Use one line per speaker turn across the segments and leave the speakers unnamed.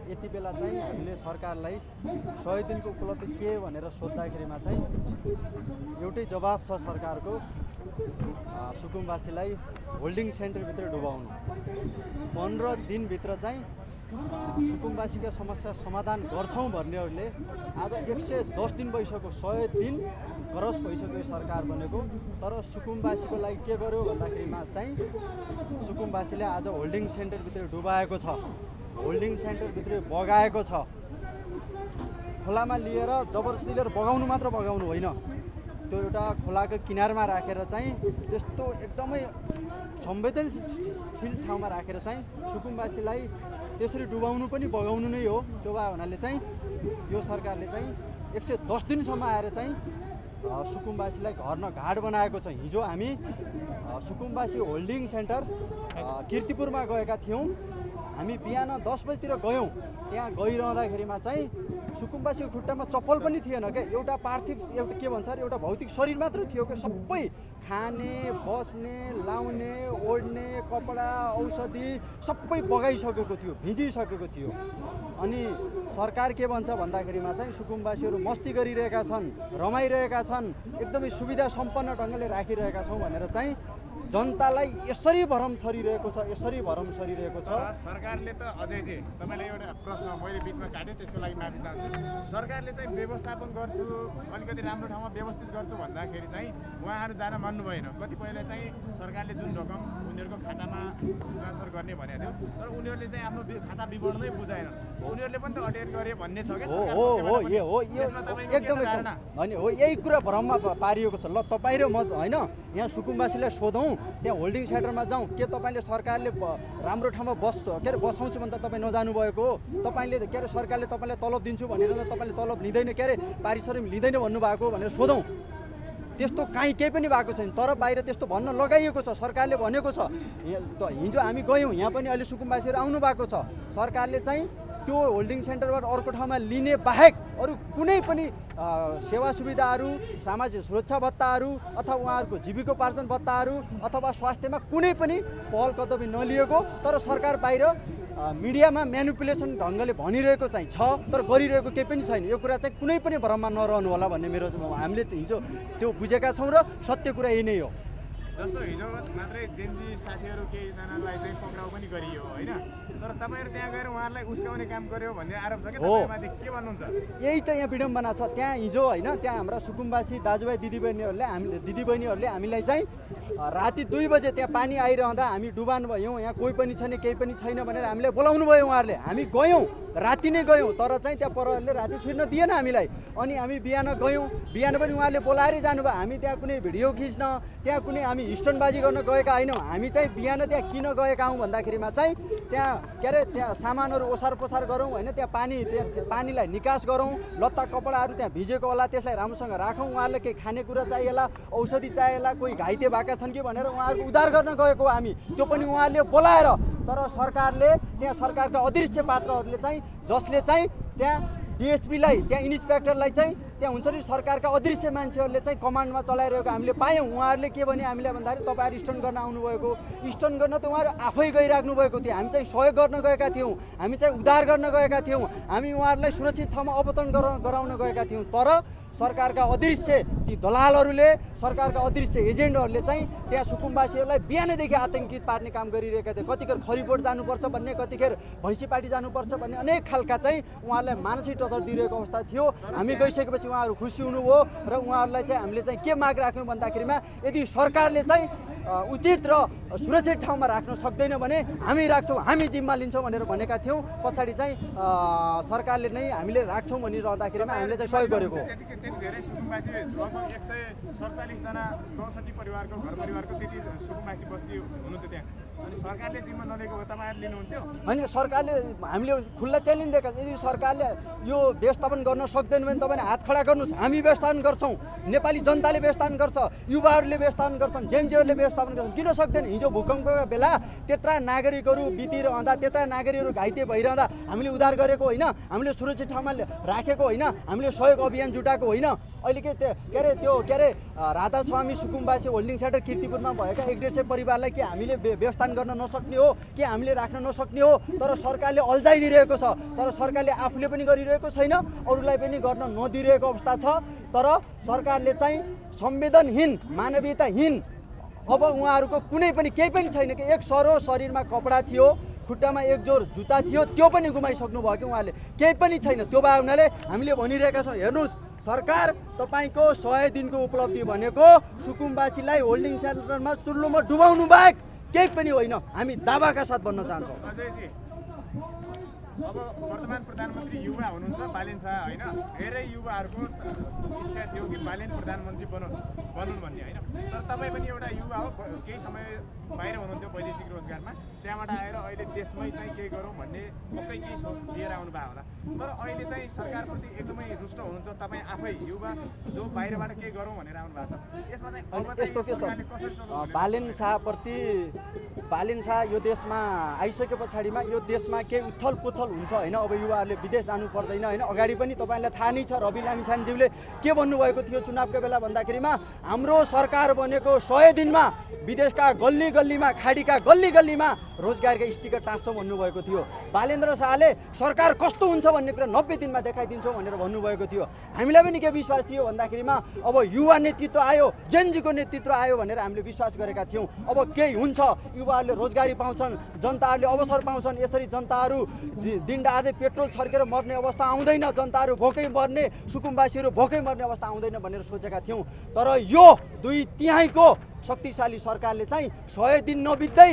यति बेला चाहिँ हामीले सरकारलाई 100 दिनको उपलब्धि के भनेर सोध्दाखेरिमा चाहिँ एउटै जवाफ छ सरकारको, सुकुम्बासीलाई होल्डिङ सेन्टरभित्र डुबाउनु। 15 दिनभित्र चाहिँ सुकुम्बासीका समस्या समाधान गर्छौँ भन्नेहरूले आज 110 दिन भइसक्यो, 100 दिन क्रस भइसक्यो सरकार बनेको। तर सुकुम्बासीको लागि के गर्यो भन्दाखेरिमा चाहिँ सुकुम्बासीले आज होल्डिङ सेन्टरभित्र डुबाएको छ, होल्डिङ सेन्टरभित्र बगाएको छ। खोलामा लिएर जबरजस्ती लिएर बगाउनु मात्र बगाउनु होइन, त्यो एउटा खोलाको किनारमा राखेर चाहिँ त्यस्तो एकदमै संवेदनशील ठाउँमा राखेर चाहिँ सुकुम्बासीलाई त्यसरी डुबाउनु पनि बगाउनु नै हो। त्यो भए हुनाले चाहिँ यो सरकारले चाहिँ 110 दिनसम्म आएर चाहिँ सुकुम्बासीलाई घर न घाट बनाएको छ। हिजो हामी सुकुम्बासी होल्डिङ सेन्टर कीर्तिपुरमा गएका थियौँ। हामी बिहान 10 बजीतिर गयौँ। त्यहाँ गइरहँदाखेरिमा चाहिँ सुकुम्बासीको खुट्टामा चप्पल पनि थिएन क्या, एउटा पार्थिव एउटा के भन्छ अरे एउटा भौतिक शरीर मात्र थियो क्या। सबै खाने बस्ने लाउने ओढ्ने कपडा औषधि सबै बगाइसकेको थियो, भिजिसकेको थियो। अनि सरकार के भन्छ भन्दाखेरिमा चाहिँ सुकुम्बासीहरू मस्ती गरिरहेका छन्, रमाइरहेका छन्, एकदमै सुविधा सम्पन्न ढङ्गले राखिरहेका छौँ भनेर चाहिँ जनतालाई यसरी भरम छरिरहेको छ, यसरी भरम छरिरहेको छ।
सरकारले त अझै चाहिँ तपाईँले एउटा प्रश्न मैले बिचमा काटेँ, त्यसको लागि माफी चाहन्छु। सरकारले चाहिँ व्यवस्थापन गर्छु, अलिकति राम्रो ठाउँमा व्यवस्थित गर्छु भन्दाखेरि चाहिँ उहाँहरू जान मान्नु भएन। कतिपयले चाहिँ सरकारले जुन रकम उनीहरूको खातामा ट्रान्सफर गर्ने भनेको थियो, तर उनीहरूले चाहिँ आफ्नो खाता विवरण नै बुझाएन। उनीहरूले पनि त अटेर गरे भन्ने छ क्या।
एकदमै होइन हो, यही कुरा भ्रममा पारिएको छ। ल तपाईँ र म होइन यहाँ सुकुम्बासीलाई सोधौँ, त्यहाँ होल्डिङ सेन्टरमा जाउँ, के तपाईँले सरकारले राम्रो ठाउँमा के अरे बसाउँछु भने त तपाईँ नजानु भएको हो? तपाईँले के अरे सरकारले तपाईँलाई तलब दिन्छु भनेर त तपाईँले तलब लिँदैन, के अरे पारिश्रमिक लिँदैन भन्नुभएको भनेर सोधौँ। त्यस्तो काहीँ केही पनि भएको छैन। तर बाहिर त्यस्तो भन्न लगाइएको छ, सरकारले भनेको छ। हिजो हामी गयौँ, यहाँ पनि अहिले सुकुम्बासीहरू आउनु भएको छ। सरकारले चाहिँ त्यो होल्डिङ सेन्टरबाट अर्को ठाउँमा लिने बाहेक अरू कुनै पनि सेवा सुविधाहरू, सामाजिक सुरक्षा भत्ताहरू अथवा उहाँहरूको जीविकोपार्जन भत्ताहरू अथवा स्वास्थ्यमा कुनै पनि पहल कदमी नलिएको। तर सरकार बाहिर मिडियामा म्यानिपुलेसन ढङ्गले भनिरहेको चाहिँ छ, तर गरिरहेको केही पनि छैन। यो कुरा चाहिँ कुनै पनि भ्रममा नरहनु होला भन्ने मेरो हामीले हिजो त्यो बुझेका छौँ र सत्य कुरा यही नै हो।
जस्तो हिजो मात्रै जेनजी साथीहरू केहीजनालाई चाहिँ पक्राउ पनि गरियो होइन, तर तपाईँहरू त्यहाँ गएर उहाँहरूलाई उस्काउने काम गर्यो भन्ने आरोप छ कि तपाईँमाथि के भन्नुहुन्छ?
यही त यहाँ विडम्बना छ। त्यहाँ हिजो होइन, त्यहाँ हाम्रा सुकुम्बासी दाजुभाइ दिदीबहिनीहरूले हामीलाई चाहिँ राति 2 बजे त्यहाँ पानी आइरहँदा हामी डुबान भयौँ, यहाँ कोही पनि छैन केही पनि छैन भनेर हामीलाई बोलाउनु भयो उहाँहरूले। हामी गयौँ, राति नै गयौँ, तर चाहिँ त्यहाँ प्रहरीले राति छिर्न दिएन हामीलाई। अनि हामी बिहान गयौँ, बिहान पनि उहाँहरूले बोलाएरै जानुभयो। हामी त्यहाँ कुनै भिडियो खिच्न, त्यहाँ कुनै हामी स्टनबाजी गर्न गएका होइनौँ। हामी चाहिँ बिहान त्यहाँ किन गएका हौँ भन्दाखेरिमा चाहिँ त्यहाँ के अरे त्यहाँ सामानहरू ओसार पोसार गरौँ होइन, त्यहाँ पानीलाई निकास गरौँ, लत्ता कपडाहरू त्यहाँ भिजेको होला त्यसलाई राम्रोसँग राखौँ। उहाँहरूले केही खानेकुरा चाहिएला, औषधि चाहिएला, कोही घाइते भएका छन् कि भनेर उहाँहरूको उद्धार गर्न गएको हामी। त्यो पनि उहाँहरूले बोलाएर। तर सरकारले त्यहाँ सरकारका अदृश्य पात्रहरूले चाहिँ जसले चाहिँ त्यहाँ डिएसपीलाई त्यहाँ इन्सपेक्टरलाई चाहिँ त्यहाँ हुन्छ नि सरकारका अदृश्य मान्छेहरूले चाहिँ कमान्डमा चलाइरहेको हामीले पायौँ। उहाँहरूले के भने हामीलाई भन्दाखेरि तपाईँहरू स्टन गर्न आउनुभएको, स्टन गर्न त उहाँहरू आफै गइराख्नु भएको थियो। हामी चाहिँ सहयोग गर्न गएका थियौँ, हामी चाहिँ उद्धार गर्न गएका थियौँ, हामी उहाँहरूलाई सुरक्षित ठाउँमा अवतरण गराउन गएका थियौँ। तर सरकारका अदृश्य ती दलालहरूले, सरकारका अदृश्य एजेन्टहरूले चाहिँ त्यहाँ सुकुम्बासीहरूलाई बिहानैदेखि आतङ्कित पार्ने काम गरिरहेका थिए। कतिखेर खरिबोट जानुपर्छ भन्ने, कतिखेर भैँसीपाटी जानुपर्छ भन्ने अनेक खालका चाहिँ उहाँहरूलाई मानसिक टर्चर दिइरहेको अवस्था थियो। हामी गइसकेपछि उहाँहरू खुसी हुनुभयो र उहाँहरूलाई चाहिँ हामीले चाहिँ के माग राख्यौँ भन्दाखेरिमा यदि सरकारले चाहिँ उचित र सुरक्षित ठाउँमा राख्न सक्दैन भने हामी राख्छौँ, हामी जिम्मा लिन्छौँ भनेर भनेका थियौँ। पछाडि चाहिँ सरकारले नै हामीले राख्छौँ भनिरहँदाखेरिमा हामीले चाहिँ सहयोग गरेको हो।
त्यति धेरै सुकुम्बासी लगभग 147 जना 64 परिवारको घर परिवारको त्यति सुकुम्बासी बस्ती हुनुहुन्थ्यो त्यहाँ। अनि सरकारले जिम्मा नलिएको भए तपाईँहरू लिनुहुन्थ्यो?
होइन, सरकारले हामीले खुल्ला च्यालेन्ज दिएका। यदि सरकारले यो व्यवस्थापन गर्न सक्दैन भने तपाईँले हात खडा गर्नुहोस्, हामी व्यवस्थापन गर्छौँ। नेपाली जनताले व्यवस्थापन गर्छ, युवाहरूले व्यवस्थापन गर्छन्, जेनजीहरूले व्यवस्थापन गर्छन्। किन सक्दैन? हिजो भूकम्पको बेला त्यत्रा नागरिकहरू बितिरहँदा, त्यत्रा नागरिकहरू घाइते भइरहँदा हामीले उद्धार गरेको होइन, हामीले सुरक्षित ठाउँमा राखेको होइन, हामीले सहयोग अभियान जुटाएको होइन। अहिले के अरे राधास्वामी सुकुम्बासी होल्डिङ सेन्टर कीर्तिपुरमा भएका 150 परिवारलाई के हामीले व्यवस्था प्रस्थान गर्न नसक्ने हो कि हामीले राख्न नसक्ने हो, तर सरकारले अल्झाइदिरहेको छ। तर सरकारले आफूले पनि गरिरहेको छैन, अरूलाई पनि गर्न नदिरहेको अवस्था छ। तर सरकारले चाहिँ संवेदनहीन, मानवीयताहीन, अब उहाँहरूको कुनै पनि केही पनि छैन कि एक सरो शरीरमा कपडा थियो, खुट्टामा एक जोर जुत्ता थियो, त्यो पनि गुमाइसक्नु भयो कि उहाँले, केही पनि छैन। त्यो भए हुनाले हामीले भनिरहेका छौँ, हेर्नुहोस् सरकार तपाईँको 100 दिनको उपलब्धि भनेको सुकुम्बासीलाई होल्डिङ सेन्टरमा चुल्लोमा डुबाउनु बाहेक केही पनि होइन, हामी दावाका साथ भन्न चाहन्छौँ।
अजयजी, अब वर्तमान प्रधानमन्त्री युवा हुनुहुन्छ बालेन शाह होइन, धेरै युवाहरूको इच्छा थियो कि बालेन प्रधानमन्त्री बनुन् भन्ने होइन। तर तपाईँ पनि एउटा युवा हो, केही समय बाहिर हुनुहुन्थ्यो वैदेशिक रोजगारमा, त्यहाँबाट आएर अहिले देशमै चाहिँ केही गरौँ भन्ने पक्कै केही सोच लिएर आउनुभयो होला। तर अहिले चाहिँ सरकारप्रति एकदमै रुष्ट हुनुहुन्छ तपाईँ आफै, युवा जो बाहिरबाट केही गरौँ भनेर आउनु भएको छ। यसमा चाहिँ
यस्तो के छ, बालेन शाह यो देशमा आइसके पछाडिमा यो देशमा केही उथल पुथल हुन्छ होइन। अब युवाहरूले विदेश जानु पर्दैन होइन। अगाडि पनि तपाईँलाई थाहा नै छ, रवि लामिछानेज्यूले के भन्नुभएको थियो चुनावको बेला भन्दाखेरिमा, हाम्रो सरकार बनेको 100 दिनमा विदेशका गल्ली गल्लीमा, खाडीका गल्ली गल्लीमा रोजगारका स्टिकर टाँच्छौँ भन्नुभएको थियो। बालेन्द्र शाहले सरकार कस्तो हुन्छ भन्ने कुरा 90 दिनमा देखाइदिन्छौँ भनेर भन्नुभएको थियो। हामीलाई पनि के विश्वास थियो भन्दाखेरिमा अब युवा नेतृत्व आयो, जेनजीको नेतृत्व आयो भनेर हामीले विश्वास गरेका थियौँ। अब केही हुन्छ, युवाहरूले रोजगारी पाउँछन्, जनताहरूले अवसर पाउँछन्, यसरी जनताहरू दिनरातै पेट्रोल छर्केर मर्ने अवस्था आउँदैन, जनताहरू भोकै मर्ने, सुकुम्बासीहरू भोकै मर्ने अवस्था आउँदैन भनेर सोचेका थियौँ। तर यो 2/3 शक्तिशाली सरकारले चाहिँ 100 दिन नबित्दै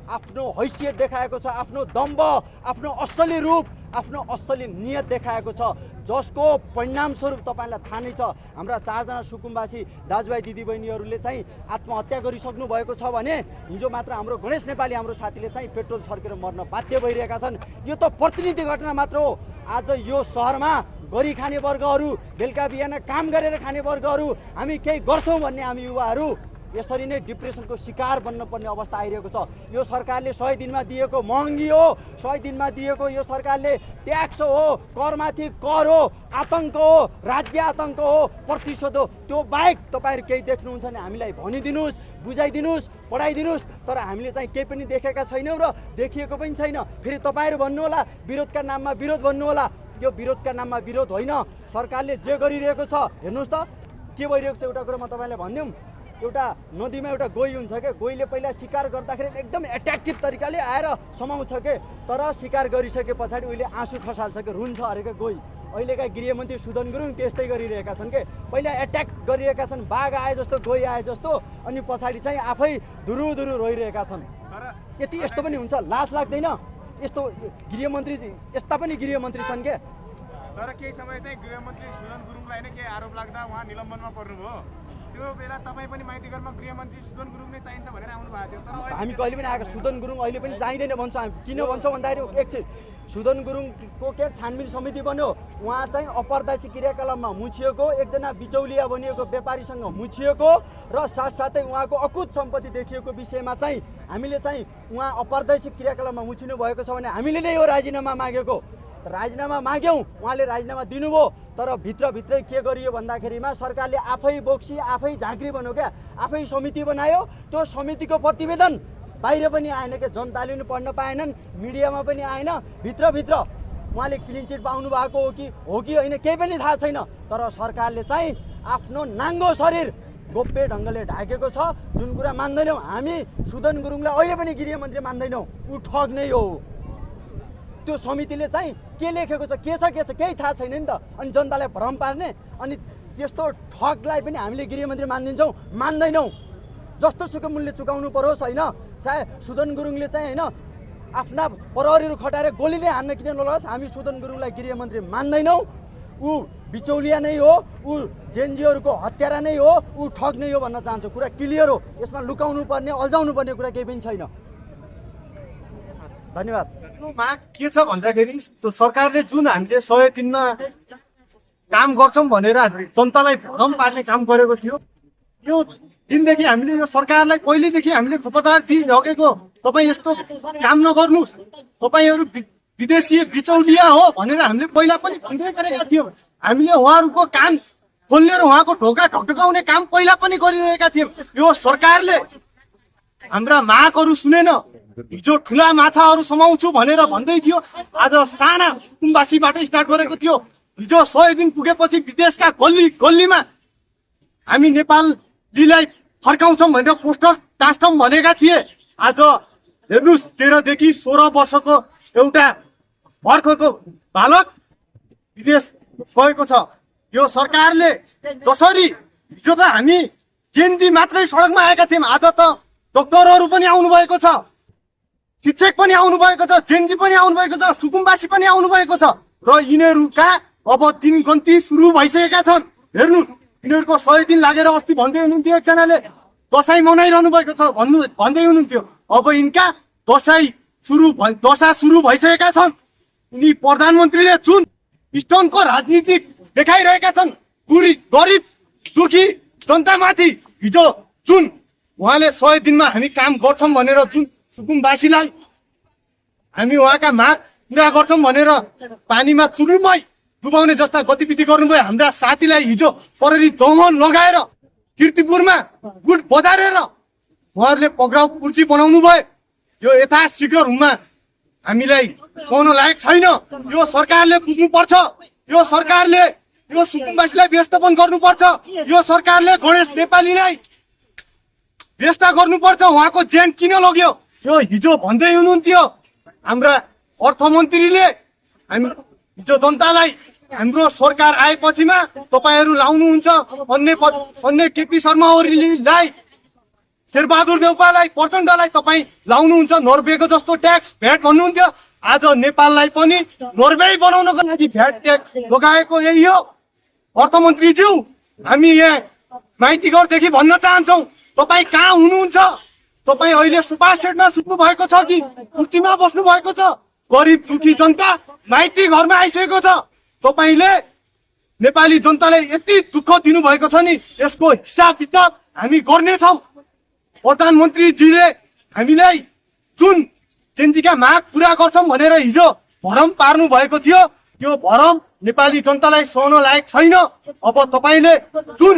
आफ्नो हैसियत देखाएको छ, आफ्नो दम्भ, आफ्नो असली रूप, आफ्नो असली नियत देखाएको छ, जसको परिणामस्वरूप तपाईँलाई थाहा नै छ। हाम्रा 4 जना सुकुम्बासी दाजुभाइ दिदीबहिनीहरूले चाहिँ आत्महत्या गरिसक्नु भएको छ भने हिजो मात्र हाम्रो गणेश नेपाली हाम्रो साथीले चाहिँ पेट्रोल छर्केर मर्न बाध्य भइरहेका छन्। यो त प्रतिनिधि घटना मात्र हो। आज यो सहरमा गरी खाने वर्गहरू, बेलुका बिहान काम गरेर खाने वर्गहरू, हामी केही गर्छौँ भन्ने हामी युवाहरू यसरी नै डिप्रेसनको शिकार बन्न पर्ने अवस्था आइरहेको छ। यो सरकारले 100 दिनमा दिएको महँगी हो, 100 दिनमा दिएको यो सरकारले ट्याक्स हो, करमाथि कर हो, आतङ्क हो, राज्य आतङ्क हो, प्रतिशोध हो। त्यो बाहेक तपाईँहरू केही देख्नुहुन्छ भने हामीलाई भनिदिनुहोस्, बुझाइदिनुहोस्, पढाइदिनुहोस्। तर हामीले चाहिँ केही पनि देखेका छैनौँ र देखिएको पनि छैन। फेरि तपाईँहरू भन्नुहोला विरोधका नाममा विरोध भन्नुहोला, यो विरोधका नाममा विरोध होइन। सरकारले जे गरिरहेको छ हेर्नुहोस् त के भइरहेको छ। एउटा कुरो म तपाईँलाई भनिदिउँ, एउटा नदीमा एउटा गोही हुन्छ क्या, गोहीले पहिला शिकार गर्दाखेरि एकदम एट्र्याक्टिभ तरिकाले आएर समाउँछ के, तर शिकार गरिसके पछाडि उहिले आँसु खसाल्छ कि, रुन्छ अरे क्या गोही। अहिलेका गृहमन्त्री सुदन गुरुङ त्यस्तै गरिरहेका छन् के, पहिला एट्याक गरिरहेका छन्, बाघ आए जस्तो, गोही आए जस्तो, अनि पछाडि चाहिँ आफै धुरु रोइरहेका छन्। यस्तो पनि हुन्छ, लाज लाग्दैन? यस्तो गृहमन्त्री, यस्ता पनि गृहमन्त्री छन् के।
तर केही समय चाहिँ गृहमन्त्री सुदन गुरुङलाई नै केही आरोप लाग्दा उहाँ निलम्बनमा पर्नुभयो। त्यो बेला तपाईँ पनि माइतीघरमा गृहमन्त्री सुदन गुरुङ नै चाहिन्छ भनेर आउनु भएको थियो। तर
हामी कहिले पनि आएको सुदन गुरुङ अहिले पनि चाहिँदैन भन्छौँ। हामी किन भन्छौँ भन्दाखेरि एकछिन सुदन गुरुङको के छानबिन समिति बन्यो, उहाँ चाहिँ अपारदर्शी क्रियाकलापमा मुछिएको, एकजना बिचौलिया बनिएको व्यापारीसँग मुछिएको र साथसाथै उहाँको अकुत सम्पत्ति देखिएको विषयमा चाहिँ हामीले चाहिँ उहाँ अपारदर्शी क्रियाकलापमा मुछिनु भएको छ भने हामीले नै यो राजीनामा मागेको। राजीनामा माग्यौँ, उहाँले राजीनामा दिनुभयो। तर भित्रभित्रै के गरियो भन्दाखेरिमा सरकारले आफै बोक्सी, आफै झाँक्री बन्यो क्या, आफै समिति बनायो। त्यो समितिको प्रतिवेदन बाहिर पनि आएन क्या, जनताले पनि पढ्न पाएनन्, मिडियामा पनि आएन। भित्रभित्र उहाँले क्लिन चिट पाउनु भएको हो कि होइन केही पनि थाहा छैन। तर सरकारले चाहिँ आफ्नो नाङ्गो शरीर गोप्य ढङ्गले ढाकेको छ। जुन कुरा मान्दैनौँ हामी, सुदन गुरुङलाई अहिले पनि गृहमन्त्री मान्दैनौँ, ऊ ठग नै हो। त्यो समितिले चाहिँ के लेखेको छ, के छ केही थाहा छैन नि त। अनि जनतालाई भ्रम पार्ने, अनि त्यस्तो ठगलाई पनि हामीले गृहमन्त्री मानिदिन्छौँ, मान्दैनौँ। जस्तो सुकै मूल्य चुकाउनु परोस् होइन। चाहे सुदन गुरुङले चाहिँ होइन आफ्ना प्रहरीहरू खटाएर गोलीले हान्न किन नलगोस्, हामी सुदन गुरुङलाई गृहमन्त्री मान्दैनौँ। ऊ बिचौलिया नै हो, ऊ जेएनजीहरूको हत्यारा नै हो, ऊ ठग नै हो भन्न चाहन्छु। कुरा क्लियर हो, यसमा लुकाउनु पर्ने, अल्झाउनु पर्ने कुरा केही पनि छैन। धन्यवाद।
माग के छ भन्दाखेरि सरकारले जुन हामीले 100 दिनमा काम गर्छौँ भनेर जनतालाई भ्रम पार्ने काम गरेको थियो, यो दिनदेखि हामीले यो सरकारलाई पहिलेदेखि हामीले खुपतार दिइरहेको, तपाईँ यस्तो काम नगर्नुहोस्, तपाईँहरू विदेशी बिचौलिया हो भनेर हामीले पहिला पनि भन्दै गरेका थियौँ। हामीले उहाँहरूको कान खोलेर उहाँको ढोका ढकढकाउने काम पहिला पनि गरिरहेका थियौँ। यो सरकारले हाम्रा मागहरू सुनेन। हिजो ठुला माछाहरू समाउँछु भनेर भन्दै थियो, आज साना सुकुम्बासीबाट स्टार्ट गरेको थियो। हिजो 100 दिन पुगेपछि विदेशका गल्ली गल्लीमा हामी नेपालीलाई फर्काउँछौँ भनेर पोस्टर टास्टम भनेका थिए। आज हेर्नुहोस् 13 देखि 16 वर्षको एउटा भर्खरको बालक विदेश गएको छ। यो सरकारले जसरी हिजो त हामी जेनजी मात्रै सडकमा आएका थियौँ, आज त डक्टरहरू पनि आउनु भएको छ, शिक्षक पनि आउनु भएको छ, जेनजी पनि आउनु भएको छ, सुकुम्बासी पनि आउनु भएको छ र यिनीहरूका अब दिन गन्ती सुरु भइसकेका छन्। हेर्नुहोस् यिनीहरूको 100 दिन लागेर अस्ति भन्दै हुनुहुन्थ्यो, एकजनाले दसैँ मनाइरहनु भएको छ भन्दै हुनुहुन्थ्यो। अब यिनका दशा सुरु भइसकेका छन्। यिनी प्रधानमन्त्रीले जुन स्टोनको राजनीति देखाइरहेका छन्, गरिब दुखी जनतामाथि हिजो जुन उहाँले 100 दिनमा हामी काम गर्छौँ भनेर जुन सुकुम्बासीलाई हामी उहाँका माग पुरा गर्छौँ भनेर पानीमा चुरुमै डुबाउने जस्ता गतिविधि गर्नुभयो। हाम्रा साथीलाई हिजो प्रहरी दमन लगाएर कीर्तिपुरमा गुट बजारेर उहाँहरूले पक्राउ पुर्जी बनाउनु भयो। यो यथाशीघ्र रूपमा हामीलाई सहन लायक छैन। यो सरकारले बुझ्नुपर्छ, यो सरकारले यो सुकुम्बासीलाई व्यवस्थापन गर्नुपर्छ, यो सरकारले गणेश नेपालीलाई व्यवस्था गर्नुपर्छ। उहाँको ज्यान किन लग्यो यो हिजो भन्दै हुनुहुन्थ्यो हाम्रा अर्थमन्त्रीले। हामी हिजो जनतालाई हाम्रो सरकार आएपछिमा तपाईँहरू लाउनुहुन्छ अन्य केपी शर्मा ओलीलाई, शेरबहादुर देउपालाई, प्रचण्डलाई तपाईँ लाउनुहुन्छ नर्वेको जस्तो ट्याक्स भ्याट भन्नुहुन्थ्यो। आज नेपाललाई पनि नर्वे बनाउनको लागि भ्याट ट्याक्स लगाएको यही हो। अर्थमन्त्रीज्यू हामी यहाँ माइतीघरदेखि भन्न चाहन्छौँ, तपाईँ कहाँ हुनुहुन्छ? तपाईँ अहिले सुपास सेटमा सुत्नु भएको छ कि कुर्सीमा बस्नु भएको छ? गरिब दुखी जनता माइती घरमा आइसकेको छ। तपाईँले नेपाली जनतालाई यति दुःख दिनुभएको छ नि, यसको हिसाब किताब हामी गर्नेछौँ। प्रधानमन्त्रीजीले हामीलाई जुन जेनजीका माग पुरा गर्छौँ भनेर हिजो भरम पार्नु भएको थियो, त्यो भरम नेपाली जनतालाई सहन लायक छैन। अब तपाईँले जुन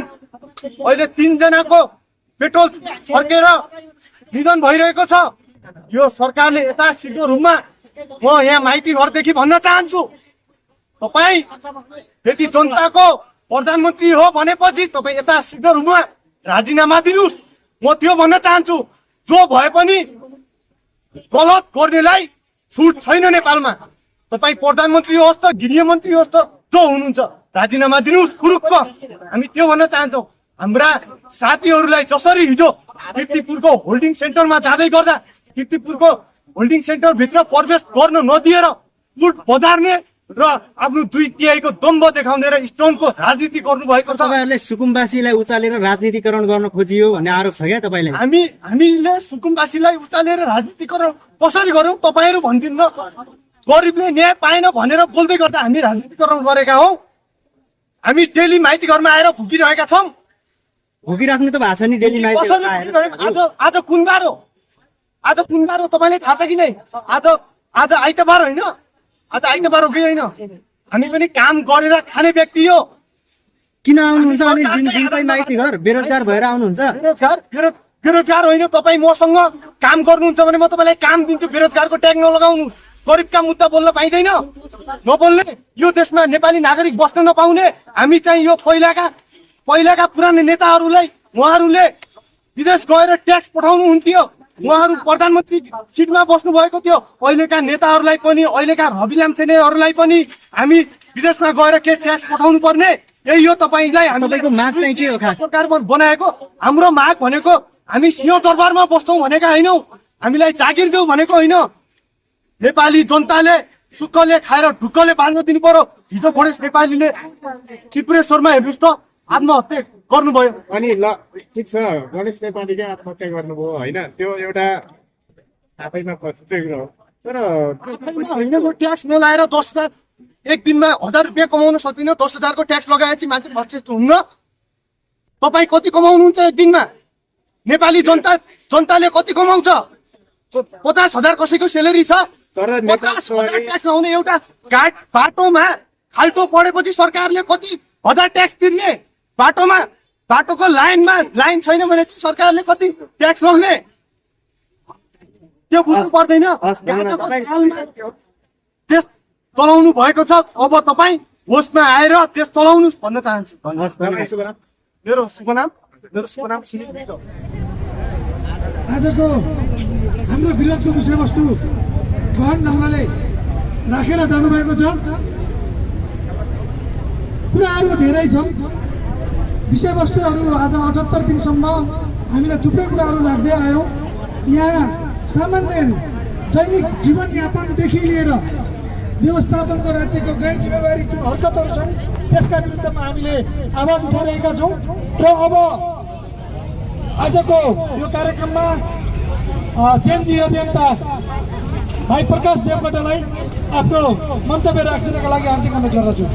अहिले 3 जनाको पेट्रोल फर्केर निधन भइरहेको छ, यो सरकारले यथाशीघ्र रूपमा म यहाँ माइती घरदेखि भन्न चाहन्छु, तपाईँ यदि जनताको प्रधानमन्त्री हो भनेपछि तपाईँ यथाशीघ्र रूपमा राजीनामा दिनुहोस्। म त्यो भन्न चाहन्छु। जो भए पनि गलत गर्नेलाई छुट छैन नेपालमा। तपाईँ प्रधानमन्त्री होस् त गृहमन्त्री होस् त जो हुनुहुन्छ राजीनामा दिनुहोस् खुरुक्क। हामी त्यो भन्न चाहन्छौँ। हाम्रा साथीहरूलाई जसरी हिजो कीर्तिपुरको होल्डिङ सेन्टरमा जाँदै गर्दा कीर्तिपुरको होल्डिङ सेन्टर भित्र प्रवेश गर्न नदिएर गुट बजार्ने र आफ्नो 2/3 दम्ब देखाउने र स्टोनको राजनीति गर्नु भएको छ।
तपाईहरुले सुकुम्बासीलाई उचालेर राजनीतिकरण गर्न खोजियो भन्ने आरोप छ क्या तपाईलाई?
हामीले सुकुम्बासीलाई उचालेर राजनीतिकरण कसरी गर्यौं तपाईहरु भन्दिन्न। गरिबले न्याय पाएन भनेर बोल्दै गर्दा हामी राजनीतिकरण गरेका हौ। हामी डेली माइती घरमा आएर भुकिरहेका छौं।
भुकिराख्नु त भएको छ नि डेली माइती घरमा आएर।
आज कुनबार हो? आज कुनबार हो तपाईलाई थाहा छ कि नै? आज आइतबार होइन, आज आइतबार हो कि होइन? हामी पनि काम गरेर खाने व्यक्ति हो।
किन आउनुहुन्छ अनि दिनदिनकै माइती घर बेरोजगार भएर आउनुहुन्छ?
बेरोजगार होइन, तपाईँ मसँग काम गर्नुहुन्छ भने म तपाईँलाई काम दिन्छु। बेरोजगारको ट्याग नलगाउनु। गरिबका मुद्दा बोल्न पाइँदैन, नबोल्ने। यो देशमा नेपाली नागरिक बस्न नपाउने। हामी चाहिँ यो पहिलाका पुरानो नेताहरूलाई उहाँहरूले विदेश गएर ट्याक्स पठाउनु हुन्थ्यो, उहाँहरू प्रधानमन्त्री सिटमा बस्नु भएको थियो। अहिलेका नेताहरूलाई पनि, अहिलेका रवि लामछानेहरूलाई पनि हामी विदेशमा गएर के ट्याक्स पठाउनु पर्ने? यही हो तपाईलाई हामीको
माग चाहिँ के हो? खास
सरकार बनाएको हाम्रो माग भनेको हामी सिंह दरबारमा बस्छौँ भनेका होइनौ, हामीलाई जागिर देऊ भनेको होइन। नेपाली जनताले सुक्खले खाएर ढुक्कले बाँच्न दिनु पर्यो। हिजो गणेश नेपालीले त्रिपुरेश्वरमा हेर्नुहोस् त आत्महत्या गर्नुभयो।
अनि ल ठिक छ, गणेश नेपालीले आत्महत्या गर्नुभयो होइन, त्यो एउटा आफैमा पछुतो हो। तर
ट्याक्स नलाएर 10,000 एक दिनमा 1000 रुपियाँ कमाउन सक्दिन। 10,000 को ट्याक्स लगाएपछि मान्छे खर्चेस्ट हुन्न। तपाईँ कति कमाउनुहुन्छ एक दिनमा? नेपाली जनताले कति कमाउँछ? 50,000 कसैको सेलेरी छ।
तर
50,000 ट्याक्स लगाउने एउटा बाटोमा खाल्टो पढेपछि सरकारले कति हजार ट्याक्स तिर्ने? बाटोको लाइन छैन भने सरकारले कति ट्याक्स लग्ने? त्यो बुझ्नु पर्दैन। आजको कालमा देश चलाउनु भएको छ, अब तपाईँ होसमा आएर देश चलाउनुहोस् भन्न चाहन्छु। मेरो शुभ नाम सुनिल विष्ट।
आजको हाम्रो विरोधको विषयवस्तु गहन ढङ्गले राखेर जानुभएको छ। कुराहरू धेरै छन्, विषयवस्तुहरू आज 78 दिनसम्म हामीले थुप्रै कुराहरू राख्दै आयौँ। यहाँ सामान्य दैनिक जीवनयापनदेखि लिएर व्यवस्थापनको राज्यको गैर जिम्मेवारी जुन हरकतहरू छन् त्यसका विरुद्धमा हामीले आवाज उठाइरहेका छौँ। र अब आजको यो कार्यक्रममा जेएनजी अभियन्ता भाइ प्रकाश देवकोटालाई आफ्नो मन्तव्य राखिदिनका लागि हार्दिक अनुरोध गर्दछु।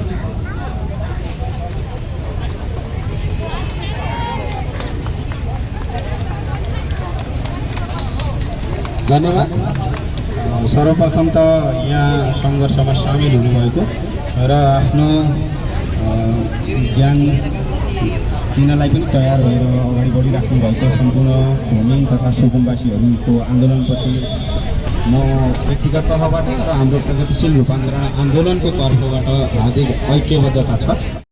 धन्यवाद। सर्वप्रथम त यहाँ सङ्घर्षमा सामेल हुनुभएको र आफ्नो ज्यान दिनलाई पनि तयार भएर अगाडि बढिराख्नु भएको सम्पूर्ण भूमि तथा सुकुम्बासीहरूको आन्दोलनप्रति म व्यक्तिगत तर्फबाट र हाम्रो प्रगतिशील रूपान्तरण आन्दोलनको तर्फबाट हार्दिक ऐक्यबद्धता छ।